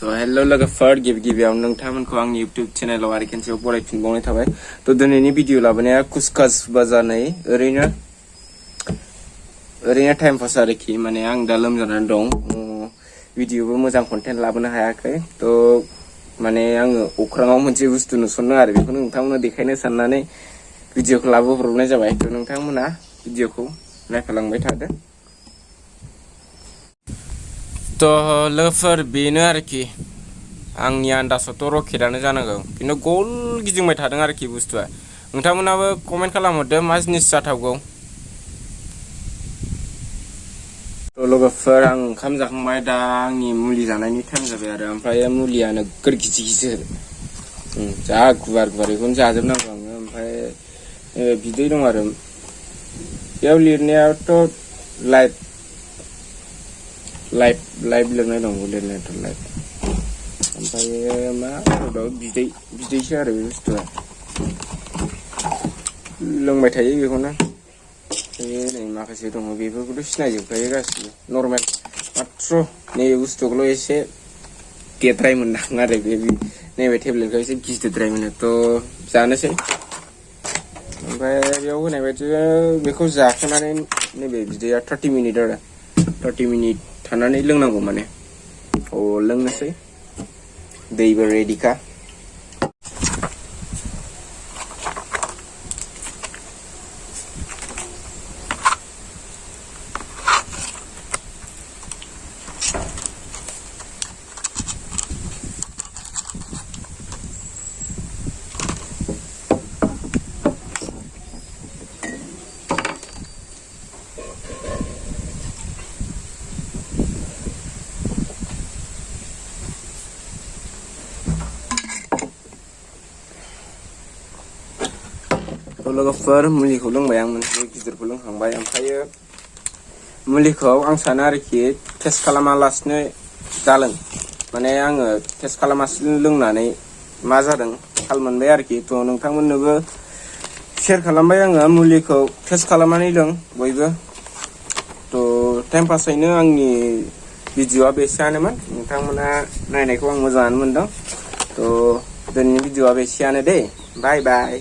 So hello lwgw गिबियाव नोंथांमोनखौ आंनि YouTube चेनेलाव आरो खेनसेयाव बरायफिनबावनाय थाबाय। तो दिनैनि भिडिअ लाबोनाया कुसकास बाजानै ओरैनो टाइम पास आरोखि माने आं दा लोमजानानै दं। भिडिअबो मोजां कन्टेन्ट लाबोनो हायाखै। तो माने आङो अख्राङाव मोनसे बुस्थु नुसनदों आरो बेखौ नोंथांमोननो देखायनो साननानै भिडिअखौ लाबोब्रबनाय जाबाय। तो नोंथांमोना भिडिअखौ नायफालांबाय थादो। तो लोगोफोर बेनो आरोखि आंनि आन्दाजावथ' रकेटानो जानांगौ खिन्थु गल गिदिंबाय थादों आरोखि बुस्थुआ। नोंथांमोनाबो कमेन्ट खालामहरदो मा जिनिस जाथावगौ। तो लोगोफोर आं ओंखाम जाखांबाय, दा आंनि मुलि जानायनि टाइम जाबाय आरो ओमफ्राय मुलिया नोगोर गिदिर जा गुवार बेखौनो जाजोबनांगौ आङो। ओमफ्राय बिदै दं आरो बेयाव लिरनायाथ' लाइफ लिरनाय दं, लिरनायाथ' लाइफ। ओमफ्राय मा दं बिदैसो आरो बे बुस्थुआ। लोंबाय थायो बेखौनो। नै माखासे दङ बेफोरखौथ' सिनायजोबखायो गासिबो नर्मेल, माथ्र' नैबे बुस्थुखौल' एसे गेद्राय मोनदां आरो नैबे टेब्लेटखौ एसे गिदिरद्राय मोनो। थ' जानोसै। ओमफ्राय बेयाव होनाय बायदि बेखौ जाखांनानै नैबे बिदैया 30 मिनिट आरो 30 मिनिट थानानै लोंनांगौ माने। लोंनोसै, दैबो रेडिखा। लोगोफोर मुलिखौ लोंबाय आं, मोनसे गिदिरखौ लोंखांबाय। ओमफ्रायो मुलिखौ आं सानो आरोखि टेस्ट खालामालासिनो दालों, माने आङो टेस्ट खालामालासिनो लोंनानै मा जादों थाल मोनबाय आरोखि। थ' नोंथांमोननोबो शेयार खालामबाय आङो, मुलिखौ टेस्ट खालामनानै लों बयबो। थ' टाइम पासैनो आंनि भिडिअआ बेसेयानोमोन, नोंथांमोना नायनायखौ आं मोजाङानो मोनदों। थ' दिनैनि भिडिअआ बेसेयानो दे, बाय बाय।